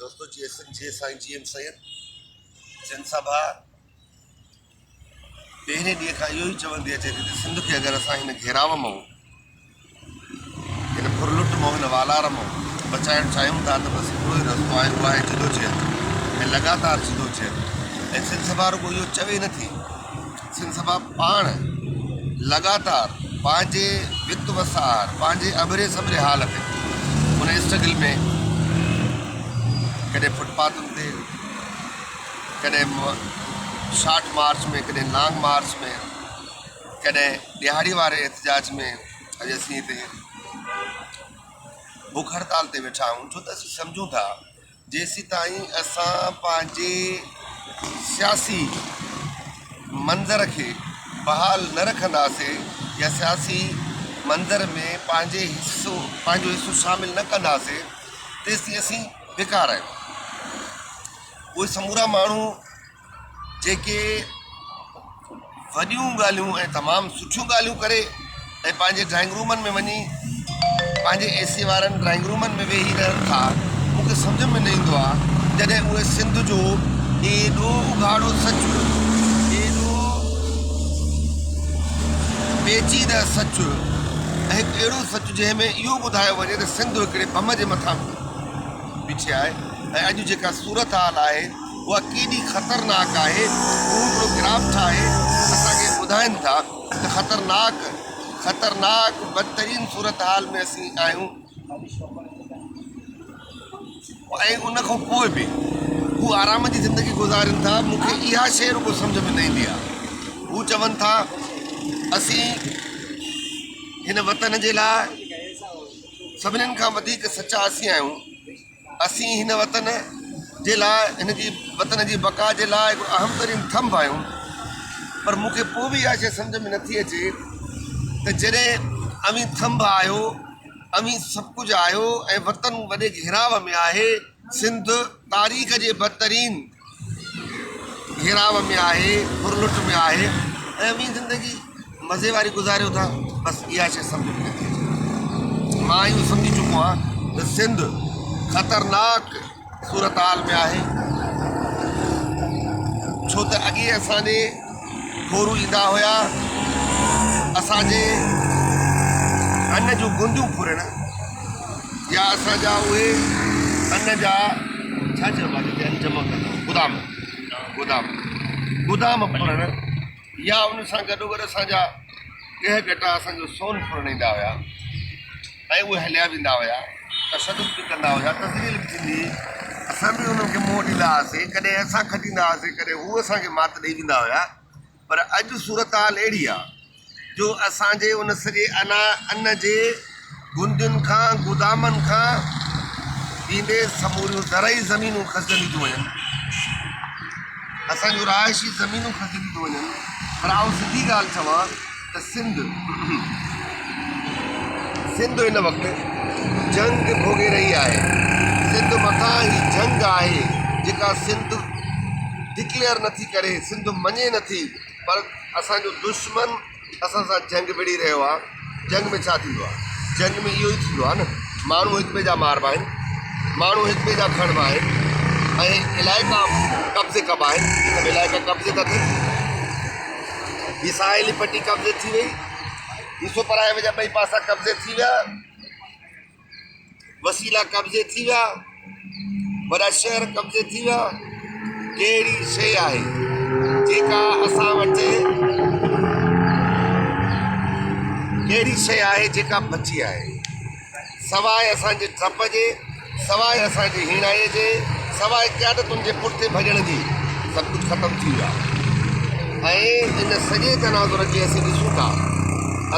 دوستو جي سنڌ جي سائين جي ايم سيد سنڌ سڀا پهرين ڏينهن کان اهو ئي چوندي اچي ٿي ته سنڌ کي اگر اسان هن گهيراو مان هن ڦرلٽ مان هن والار مان بچائڻ چاهيون ٿا ته بس هڪڙو ئي رستو آهي اهو آهي جدوجهد ۽ لڳاتار جدوجهد ۽ سنڌ سڀا رڳو اهو چوي نٿي سنڌ سڀا پاڻ لڳاتار پنهنجي وت وسار پنهنجي اڀري سڀري حال تي ان اسٽرگل ۾ ڪڏهن فٽ پاٿن تي ڪڏهن شارٽ مارچ ۾ ڪڏهن لانگ مارچ ۾ ڪڏهن ڏهاڙي واري احتجاج ۾ اڄ اسين هتي بک هڙتال تي ويٺا آهيون ڇو ته اسين سمجهون ٿا جيسيتائين اسان پنهنجي سياسي منظر کي بحال نه رکنداسين يا سياسي منظر ۾ پنهنجي حصو پنهنجو حصو شامل نه ڪنداسين تيسين اسين بيڪار آهيون. اهي سمورا ماڻهو جيڪي وڏيون ڳالهيون ۽ تمام سٺيون ڳالهيون ڪري ۽ پنهنجي ڊرائنگ رومن ۾ وڃي پنهنجي اي سي وارن ڊرائنگ رومن ۾ ويهي رهن ٿا مون کي سمجهه ۾ نه ايندو آهي جڏهن اهي سنڌ جو ايڏو اگهاڙو سچ ايڏو پيچيده سچ ۽ هڪ اهڙو سچ جنهن ۾ اهو ٻڌايو وڃي ته سنڌ هڪڙي بم جي مٿان بيٺي آهي ۽ اڄ جيڪا صورتحال آهي اها ڪيڏي خطرناڪ آهي، هو هڪڙو گراف ٺاهي اسان کي ٻڌائين ٿا ته خطرناڪ خطرناڪ بدترين صورتحال ۾ اسين آهيون ۽ ان کان پوء به هو آرام جي زندگي گذارين ٿا مون کي اها شيء رڳو سمجهه ۾ نه ايندي آهي هو چون ٿا اسين هن وطن جي لاء سڀنين کان وڌيڪ سچا اسين آهيون اسين هن وطن جي لاء هن جي وطن جي بقا جي لاء هڪڙو اهم ترين ٿنڀ آهيون پر مون کي پوء به اها شيء سمجهه ۾ نٿي اچي ته جڏهن اوهين ٿنڀ آهيو اوهين سڀ ڪجهه آهيو ۽ وطن وڏي گهيراء ۾ آهي سنڌ تاريخ جي بدترين گهيراء ۾ آهي، ڦرلٽ ۾ آهي ۽ اوهين زندگي مزي واري گذاريو ٿا بس اها شيء سمجهه ۾ نٿي اچي. مان اهو سمجهي چڪو آهيان ته سنڌ خطرناڪ صورتحال ۾ آهي ڇو ته اڳي اسان جي ڦورو ايندا هيا اسان جي ان جون گونديون ڦرڻ يا اسان جا اهي ان جا ڇا چئبو آهي جتي ان جمع ڪندا آهيون گدام گدام گدام ڦرڻ يا ان سان گڏو گڏ اسان جا ڳهه ڳٽا اسان جو سون ڦرڻ ايندا هيا ۽ اهي هليا ويندا هيا تشدد به ڪندا هيا تذليل به ٿيندي هئي اسان به انهن کي منهن ڏيندا هئاسين ڪڏهن اسان کٽيندا هئاسين ڪڏهن هو اسان کي مات ڏئي ويندا هيا پر اڄ صورتحال اهڙي آ جو اسان جي ان سڄي انا ان جي گندين کان گدامن کان ويندي سموريون زرعي زمينون کسجنديون ٿيون وڃن اسان جون رهائشي زمينون کسجنديون ٿيون وڃن پر آئون سڌي ڳالهه چوان ته سنڌ سنڌ هن وقت جنگ ڀوڳي رهي آهي سنڌ مٿان هي جنگ آهي جيڪا سنڌ ڊڪليئر نٿي ڪري سنڌ مڃي نٿي پر اسان جو دشمن اسان سان جنگ وڙهي رهيو آهي جنگ ۾ ڇا ٿيندو آهي جنگ ۾ اهو ئي ٿيندو آهي نه ماڻهو هڪ ٻئي جا ماربا آهن ماڻهو هڪ ٻئي جا کڻبا آهن ۽ علائقا قبضي ڪبا آهن سڀ علائقا قبضي ٿا ٿين هي ساحلي پٽي قبضي ٿي وئي هي سپر هاء وي جا ٻئي پاسا قبضي ٿي ويا وسيلا قبضي ٿي ويا، وڏا شهر قبضي ٿي ويا، ڪهڙي شيء آهي جيڪا اسان وٽ ڪهڙي شيء آهي جيڪا بچي آهي سواء اسان جي ڊپ جي سواء اسان جي هيڻائي جي سواء قيادتن جي پٺتي ڀڄڻ جي سڀ ڪجهه ختم ٿي ويو آهي ۽ ان سڄي تناظر کي اسين ڏسون ٿا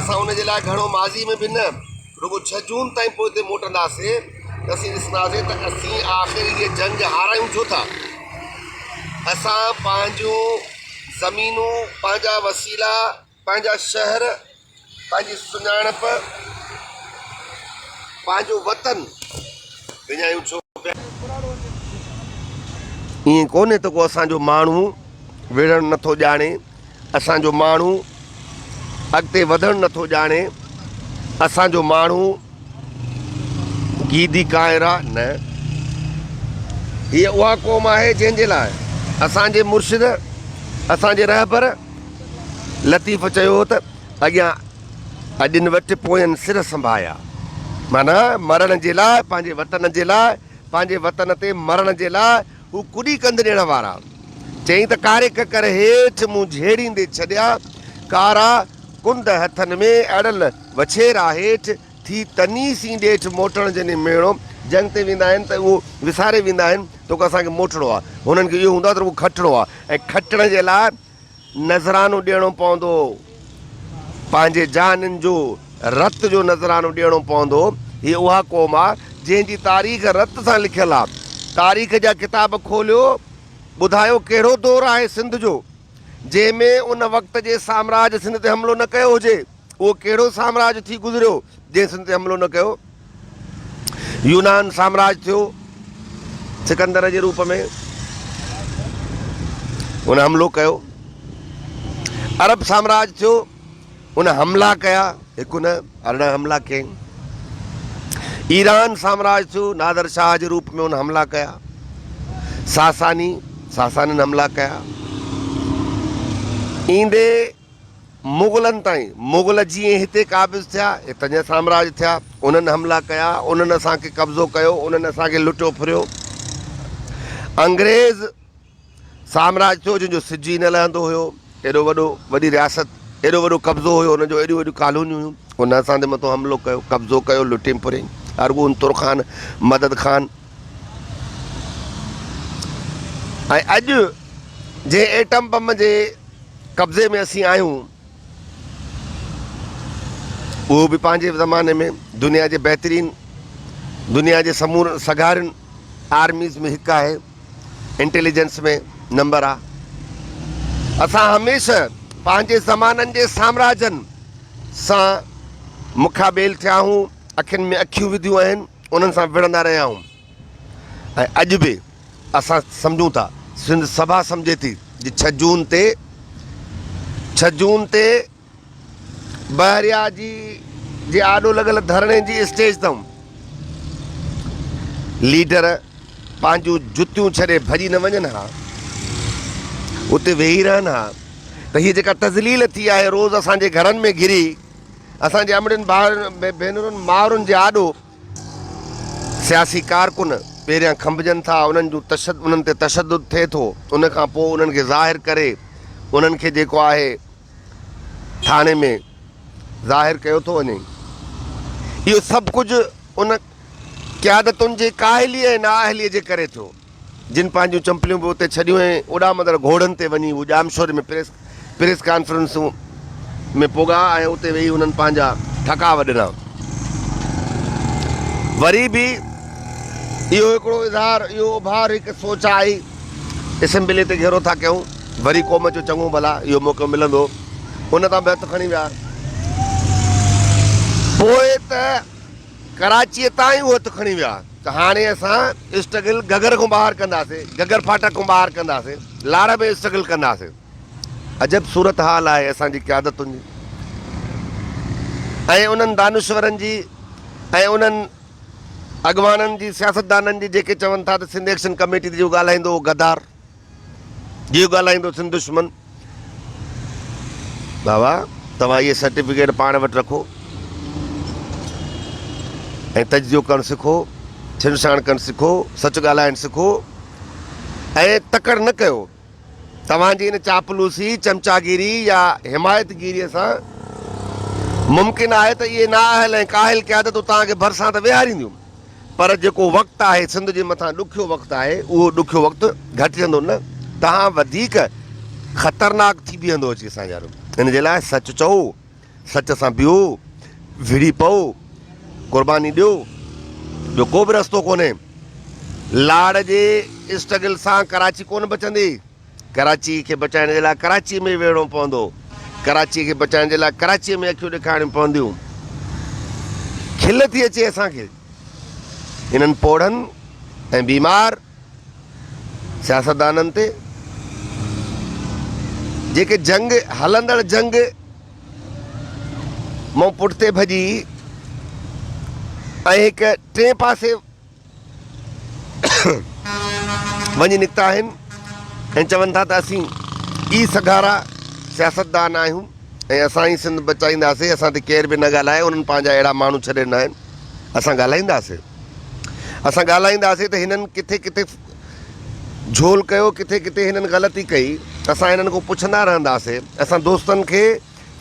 اسان ان جي لاء گهڻو ماضي ۾ به نه رڳو ڇهه جون تائين پوئتي موٽنداسين ته اسين ڏسنداسين ته اسين آخر هيء جنگ هارايون ڇو ٿا؟ اسان پنهنجون زمينون، پنهنجا وسيلا، پنهنجا شهر، پنهنجي سڃاڻپ، پنهنجو وطن وڃايون ڇو پيا؟ ائين ڪونهي ته ڪو اسان جو ماڻهو وڙهڻ نٿو ڄاڻي. اسان جو ماڻهو اڳتي وڌڻ نٿو ڄاڻي، اسان جو ماڻهو گيدي ڪانئرا نه. هيء اها قوم آهي جنهن جي لاء اسان جي مرشد، اسان جي رهبر لطيف چيو هو ته اڳيان اڏين وٽ پوين سر سنڀايا. معنيٰ مرڻ جي لاء، پنهنجي وطن جي لاء، پنهنجي وطن تي مرڻ جي لاء هو ڪڏي ڪنڌ ڏيڻ وارا. چيائين ته ڪاري ڪڪر هيٺ مون جهيڙيندي ڇڏيا، ڪارا ڪنڊ هٿن ۾ اڙل وڇيرا هيٺ ٿي تني سين ڏيٺ موٽڻ جني ميڻو. جنگ تي ويندا آهن ته اهو وساري ويندا آهن ته اسان کي موٽڻو آهي. هنن کي اهو هوندو آهي ته رڳو کٽڻو آهي ۽ کٽڻ جي لاء نذرانو ڏيڻو پوندو. پنهنجي جانين جو رت جو نذرانو ڏيڻو پوندو. هيء اها قوم آهي جنهن جي تاريخ رت سان لکيل آهي. تاريخ جا ڪتاب کوليو ٻڌايو ڪهڙو دور آهي سنڌ جو جنهن ۾ ان وقت جي سامراج سنڌ تي حملو نه ڪيو هجي. اهو ڪهڙو سامراج ٿي گذريو جنهن سنڌ تي حملو نه ڪيو؟ يونان سامراج ٿيو سڪندر جي روپ ۾ ان حملو ڪيو. عرب سامراج ٿيو ان حملا ڪيا، هڪ نه 18 حملا ڪيائين. ايران سامراج ٿيو نادر شاهه جي روپ ۾ ان حملا ڪيا. ساساني ساسانين حملا ڪيا. ايندي مغلن تائين، مغل جيئن هتي قابض ٿيا، هتان جا سامراج ٿيا، انهن حملا ڪيا، انهن اسان کي قبضو ڪيو، انهن اسان کي لٽيو ڦريو. انگريز سامراج ٿيو جنهن جو سج ئي نه لهندو هيو، ايڏو وڏو وڏي رياست، ايڏو وڏو قبضو هيو ان جو، ايڏيون وڏيون ڪالونيون هيون، ان اسان تي مٿو حملو ڪيو، قبضو ڪيو، لٽين ڦرين. ارغون، ترخان، مدد خان ۽ اڄ جنهن ايٽم بم جي قبضي ۾ اسين آهيون اهو به پنهنجي زماني ۾ دنيا جي بهترين دنيا جي سمورن سگهارين آرميز ۾ هڪ آهي انٽيليجنس ۾ نمبر آ اسان هميشه پنهنجي زمانن جي سامراجن سان مقابل ٿيا آهيون اکين ۾ اکيون وڌيون آهن انهن سان وڙهندا رهيا آهيون ۽ اڄ به اسان سمجهون ٿا سنڌ سڀا سمجهي ٿي جي ڇهه جون تي ڇهه جون تي بحريا جي جي آڏو لڳل ڌرڻي جي اسٽيج تان ليڊر پنهنجون جتيون ڇڏي ڀڄي نه وڃن ها اتي ويهي رهن ها ته هي جيڪا تذليل ٿي آهي روز اسان جي گهرن ۾ گهري اسان جي امڙين ڀائرن ڀينرن مائرن جي آڏو سياسي ڪارڪن پهريان کنڀجن ٿا، انهن جون تشد انهن تي تشدد ٿئي ٿو، ان کان پوء انهن کي ظاهر ڪري انهن کي جيڪو آهي ٿاڻي ۾ ظاهر ڪيو ٿو وڃي. اهو سڀ ڪجهه ان قيادتن جي ڪاهلي ۽ نااهلي جي ڪري ٿيو. جن پنهنجون چمپليون به اتي ڇڏيون ۽ اڏامندڙ گهوڙن تي وڃي هو ڄامشوري ۾ پريس پريس ڪانفرنسون ۾ پڳا ۽ اتي ويهي هنن پنهنجا ٺڪاء ڏنا. وري به اهو هڪڙو اظهار، اهو اڀار هڪ سوچ آئي، اسيمبلي تي گهيرو ٿا ڪيون، وري قوم چيو چڱو ڀلا اهو موقعو ملندو، ان تان به هٿ کڻي ويا. پوء ته ڪراچيء تان ئي اهو هٿ کڻي ويا ته هاڻي اسان اسٽرگل گهگهر کان ٻاهر ڪنداسين، گهگهر ڦاٽڪ کان ٻاهر ڪنداسين، لاڙ ۾ اسٽرگل ڪنداسين. عجب صورتحال آهي اسان جي قيادتن جي ۽ انهن دانشورن جي ۽ انهن اڳواڻن جي سياستدانن جي جيڪي چون ٿا ته سنڌ ايڪشن ڪميٽي تي جو ڳالهائيندو اهو غدار. جيئن ڳالهائيندو سنڌ دشمن. بابا توهان اهي سرٽيفڪيٽ پاڻ وٽ رکو ۽ تجزيو ڪرڻ سکو، ڇنڊڇاڻ ڪرڻ سکو، سچ ڳالهائڻ سکو ۽ تڪڙ نه ڪيو. توهان جي ان چاپلوسي، چمچاگيري يا حمايتگيري سان ممڪن آهي ته اهي نااهل ۽ ڪاهل قيادتون توهان کي ڀرسان ته ويهارينديون. پر جيڪو وقت آهي سنڌ جي مٿان ڏکيو وقت آهي اهو ڏکيو وقت گهٽجندو نه تهان وڌيڪ خطرناڪ ٿي بيهندو اچي اسان جي آڏو ان جي لاء سچ چئو سچ سان بيهو وڙهي پئو قرباني ڏيو ٻيو ڪو به رستو ڪونهي لاڙ جي اسٽرگل سان ڪراچي ڪونه بچندي. ڪراچي کي بچائڻ جي لاء ڪراچيء ۾ ويهڻو پوندو. ڪراچيء کي بچائڻ جي لاء ڪراچيء ۾ اکيون ڏيکارڻيون پونديون. کل ٿي اچي اسان کي انهن پوڙهن ۽ بيمار سياستدانن تي جيڪي جنگ هلندڙ جنگ مون پٺتي ڀڄي ۽ هڪ ٽئين پاسي وڃي نڪتا آهن ۽ چون ٿا ته اسين ئي سگهارا سياستدان آهيون ۽ اسان ئي سنڌ بچائينداسين، اسان تي ڪير به نه ڳالهائي، انهن پنهنجا اهڙا ماڻهو ڇڏي ڏنا آهن، اسان ڳالهائينداسين، اسان ڳالهائينداسين ته هنن ڪٿي ڪٿي جهول ڪيو، ڪٿي ڪٿي هنن غلطي ڪئي، اسان هنن کان پڇندا رهنداسين، اسان دوستن کي،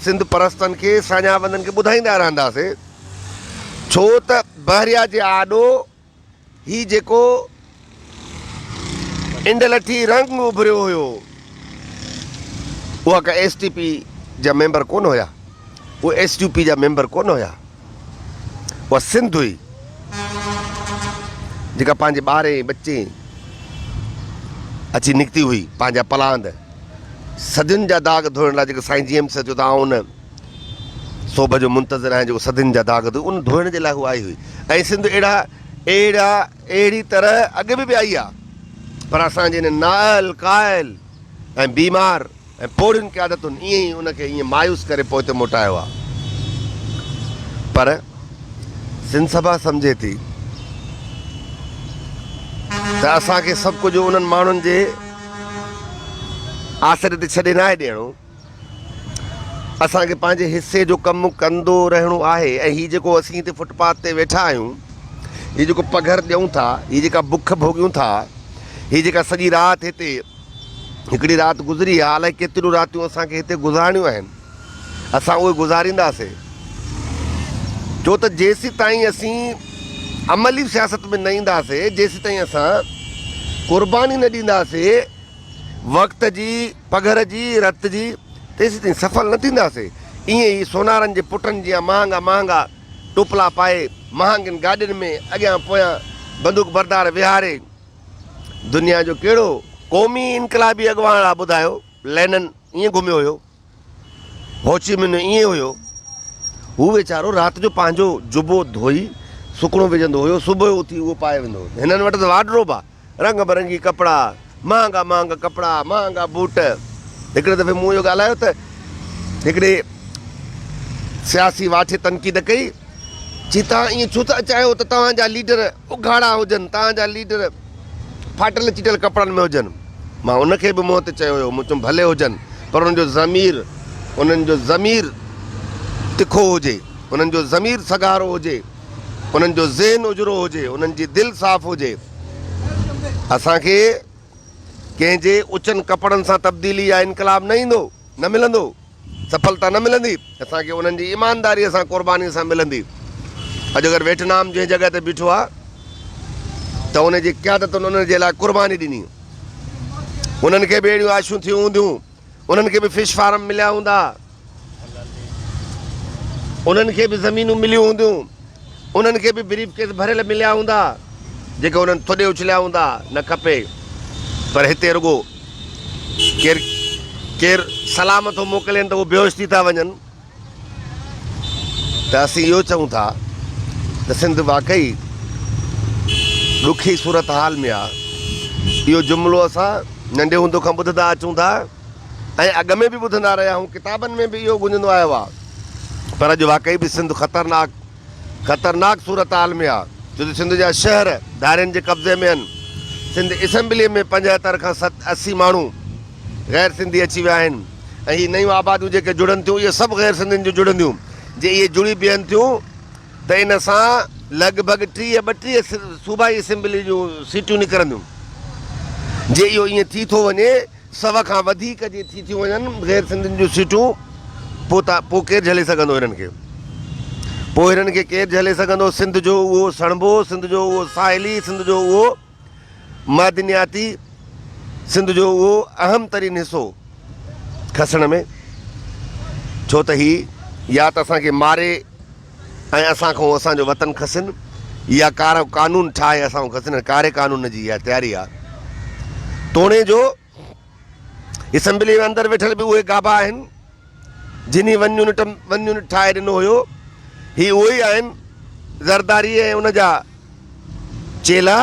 سنڌ پرستن کي، ساڃاهه وندن کي ٻڌائيندا رهنداسين، ڇو ته بحريا جي آڏو هي جيڪو انڊلٺي رنگ اڀريو هيو، اها ڪا ايس ٽي پي جا ميمبر ڪونه هيا، اهي ايس يو پي جا ميمبر ڪونه هيا، اها سنڌ هئي جيڪا پنهنجي ٻارين ٻچين اچي نڪتي هئي، پنهنجا پلاند صدين جا داغ ڌوئڻ لاء جيڪو سائين جي ايم سيد چيو ته آئون ان سوڀ جو منتظر آهيان جيڪو صدين جا داغ ڌوئي، ان ڌوئڻ جي لاء هو آئي هئي ۽ سنڌ اهڙا اهڙا اهڙي طرح اڳ به به آئي آهي پر اسان جي هن نااهل، قائل ۽ بيمار ۽ پوڙهين قيادتن ائين ئي ان کي ائين مايوس ڪري پوئتي موٽايو آهي پر سنڌ سڀا سمجهي ٿي ته اسان کي سڀ ڪجهه انهن ماڻهن جي آسري تي ڇڏي ناهي ڏيڻو. اسان کي پنهنجي حصي جو ڪم ڪندو رهڻو آهي ۽ هي جيڪو اسين هتي فٽ پاٿ تي ويٺا آهيون، هي جيڪو پگهر ڏيون ٿا، هي جيڪا بک ڀوڳيون ٿا، هي جيڪا سڄي رات هتي هڪڙي رات گذري آهي، الائي ڪيتريون راتيون اسان کي هتي گذارڻيون آهن، اسان اهي گذارينداسين. ڇو ته جيسيتائين اسين عملي سياست ۾ نه اينداسين، جيسيتائين اسان قرباني نه ڏينداسين، وقت جي، پگهر جي، رت جي، تيسيتائين سڦل نه ٿينداسين. ائين ئي سونارن جي پٽن جيان مهانگا مهانگا ٽوپلا پائي، مهانگين گاڏين ۾ اڳيان پويان بندوق بردار ويهاري، دنيا جو ڪهڙو قومي انقلابي اڳواڻ آ ٻڌايو؟ لينن ائين گهميو هيو؟ هوچي منه ائين هيو. هو ويچارو رات جو پنهنجو جبو ڌوئي سڪڻو وجهندو هيو، صبح جو اٿي اهو پائي ويندو هو. هنن وٽ ته وارڊروب آ، رنگ برنگي ڪپڙا، مهانگا مهانگا ڪپڙا، مهانگا بوٽ. هڪڙي دفعي مون اهو ڳالهايو ته هڪڙي سياسي واٺي تنقيد ڪئي، چي توهان ائين ڇو ٿا چاهيو ته توهان جا ليڊر اگهاڙا هجن، توهان جا ليڊر ڦاٽل چٽيل ڪپڙن ۾ هجن. مان ان کي به منهن تي چيو هيو، مون چيم ڀلي هجن پر انهن جو ضمير، انهن جو ضمير تکو هجي، انهن جو ضمير سگهارو هجي، انهن جو ذهن اجرو هجي، انهن جي دل صاف هجي. اسان کي ڪنهن جي اچن ڪپڙن سان تبديلي يا انقلاب نه ايندو، نه ملندو. سڦلتا نه ملندي، اسان کي انهن جي ايمانداريء سان قربانيء سان ملندي. اڄ اگر ويٽنام جنهن جڳهه تي بيٺو آهي ته ان جي قيادتن انهن جي لاء قرباني ڏني. انهن کي به اهڙيون آشون ٿيون هونديون، انهن کي به فش فارم مليا هوندا، انهن کي به زمينون مليون هونديون، انهن کي به بريف ڪيس ڀريل مليا هوندا، جيڪي انهن ٿڏي اڇليا هوندا، نه کپي. پر هتي رڳو ڪير ڪير سلام ٿو موڪلين ته اهي بيهوش ٿي ٿا وڃن ته اسين اهو چئون ٿا ته سنڌ واقعي ڏکي صورتحال ۾ آ. اهو جملو اسان ننڍي هوندو کان ٻڌندا اچون ٿا ۽ اڳ ۾ به ٻڌندا رهيا آهيون، ڪتابن ۾ به اهو گونجندو آيو آ پر اڄ واقعي به سنڌ خطرناڪ خطرناڪ صورتحال ۾ آ ڇو ته سنڌ جا شهر ڌارين جي قبضي ۾ آهن، سنڌ اسيمبلي ۾ 75 کان 80 ماڻهو غير سنڌي اچي ويا آهن ۽ هي نيون آباديون جيڪي جڙن ٿيون اهي سڀ غير سنڌين جون جڙنديون، جي اهي جڙي بيهن ٿيون ته ان سان لڳ ڀڳ 30 32 صوبائي اسيمبلي جون سيٽون نڪرنديون، جي اهو ائين ٿي ٿو وڃي. سو کان وڌيڪ جي ٿي ٿيون وڃن غير سنڌين جون سيٽون پوء ته پوء ڪير جهلي سگهندو هنن کي پوء هنن کي ڪير جهلي سگهندو سنڌ جو اهو سڻڀو سنڌ جو اهو ساحلي سنڌ جو اهو معدنياتي سنڌ جو اهو اهم ترين حصو کسڻ ۾ ڇو ته هي يا ته اسان کي ماري ۽ اسان کان اسان جو وطن کسن يا ڪارو قانون ٺاهي اسان کان کسن ۽ ڪاري قانون جي اها تياري آهي. توڻي جو اسيمبلي ۾ اندر ويٺل به اهي گابا آهن جن هي ون يونٽ ون يونٽ ٺاهي ڏنو هيو. هي اهي ئي آهن زرداري ۽ ان جا چيلا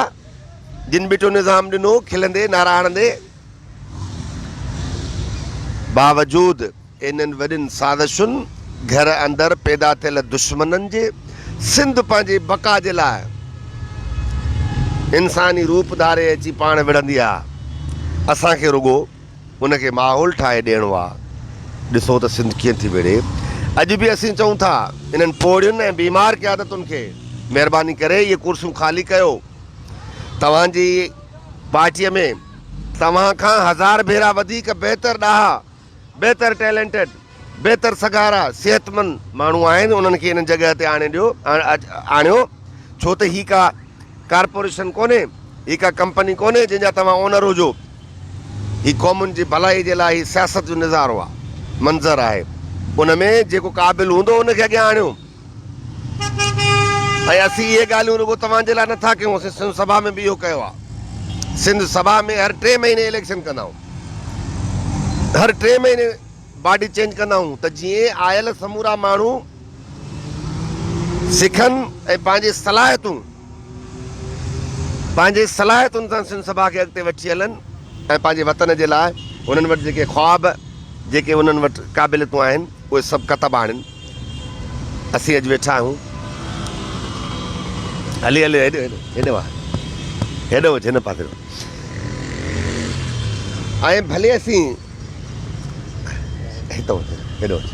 جن ٻٽو نظام ڏنو کلندي نعرا هڻندي باوجود انهن وڏين سازشن، گهر اندر پيدا ٿيل دشمنن جي، سنڌ پنهنجي بقا جي لاء انساني روپ ڌاري اچي پاڻ وڙهندي آ. اسان کي رڳو ان کي ماحول ٺاهي ڏيڻو آ. ڏسو ته سنڌ ڪيئن ٿي وڙهي. اڄ به اسين چئون ٿا انهن پوڙهين ۽ بيمار قيادتن کي مهرباني ڪري اهي ڪرسيون خالي ڪيو. توهان جي پارٽيء ۾ توهان کان هزار ڀيرا وڌيڪ بهتر ڏاها، بهتر ٽيلنٽيڊ، بهتر سگهارا، صحتمند ماڻهو آهن انهن کي انهن جڳهه تي آڻي ڏيو آڻيو ڇو ته هي ڪا ڪارپوريشن ڪونهي، هي ڪا ڪمپني ڪونهي جنهن جا توهان اونر هجو. هي قومن جي ڀلائي جي لاء هي سياست جو نظارو آهي، منظر آهي. ان ۾ جيڪو قابل هوندو ان کي اڳيان آڻيو. ۽ اسين اهي ڳالهيون رڳو توهان جي لاء نه ٿا ڪيون، اسين سنڌ سڀا ۾ به اهو ڪيو آهي. سنڌ سڀا ۾ هر ٽي مهيني اليڪشن ڪندا آهيون. هر ٽي مهيني باڊي چينج ڪندا آهيون ته جيئن آيل سمورا ماڻهو سکن ۽ پنهنجي صلاحيتون پنهنجي صلاحيتن سان سنڌ سڀا کي اڳتي وٺي هلن ۽ پنهنجي وطن جي لاء انهن وٽ جيڪي خواب جيڪي انهن وٽ قابليتون آهن اهي سڀ ڪتب آڻين. اسين اڄ ويٺا آهيون هلي هلي هيڏي هيڏي هيڏي واه هيڏو وچ هن پاسي ۽ ڀلي اسين هتو وچ هيڏو وچ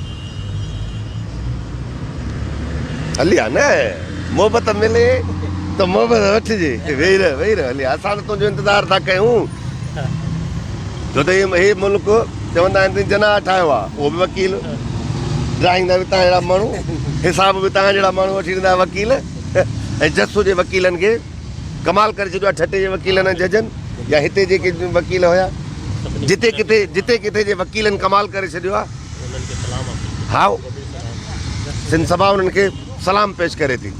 هلي آ نه محبت ملي ته محبت وٺجي ويهي رهه ويهي رهه هلي اسان ته تنهنجو انتظار ٿا ڪيون ڇو ته هي ملڪ چوندا آهن ته جناح ٺاهيو آهي اهو به وڪيل ڊرائيندا به تان جهڙا ماڻهو حساب به تان جهڙا ماڻهو وٺي ڏيندا وڪيل ۽ جس هجي وڪيلن کي ڪمال ڪري ڇڏيو آهي ٺٽي جي وڪيلن ۽ ججن يا هتي جيڪي وڪيل هيا جتي ڪٿي جتي ڪٿي جي وڪيلن ڪمال ڪري ڇڏيو آهي ها سنڌ سڀا انهن کي سلام پيش ڪري ٿي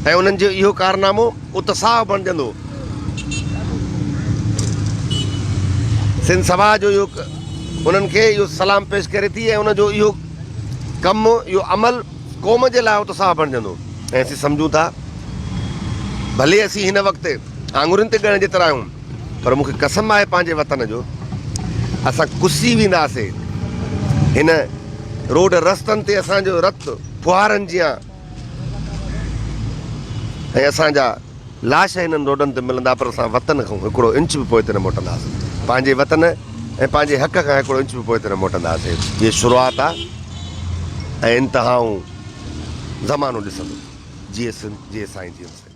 ۽ انهن جو اهو ڪارنامو اتساهه بڻجندو. سنڌ سڀا جو اهو انهن کي اهو سلام پيش ڪري ٿي ۽ ان جو اهو ڪم اهو عمل قوم جي لاء اتساهه بڻجندو ۽ اسين سمجهون ٿا ڀلي اسين هن وقت آڱرين تي ڳڻڻ جيترا آهيون پر مون کي قسم آهي پنهنجي وطن جو اسان ڪسي وينداسي هن روڊ رستن تي اسان جو رت ڦوهارن جيان ۽ اسان جا لاش هنن روڊن تي ملندا پر اسان وطن کان هڪڙو انچ به پوئتي نه موٽنداسين. پنهنجي وطن ۽ پنهنجي حق کان هڪڙو انچ به پوئتي نه موٽنداسين. هيء شروعات آ ۽ انتهائون زمانو ڏسندو. جيئي سنڌ، جيئي سائين جي ايم سيد.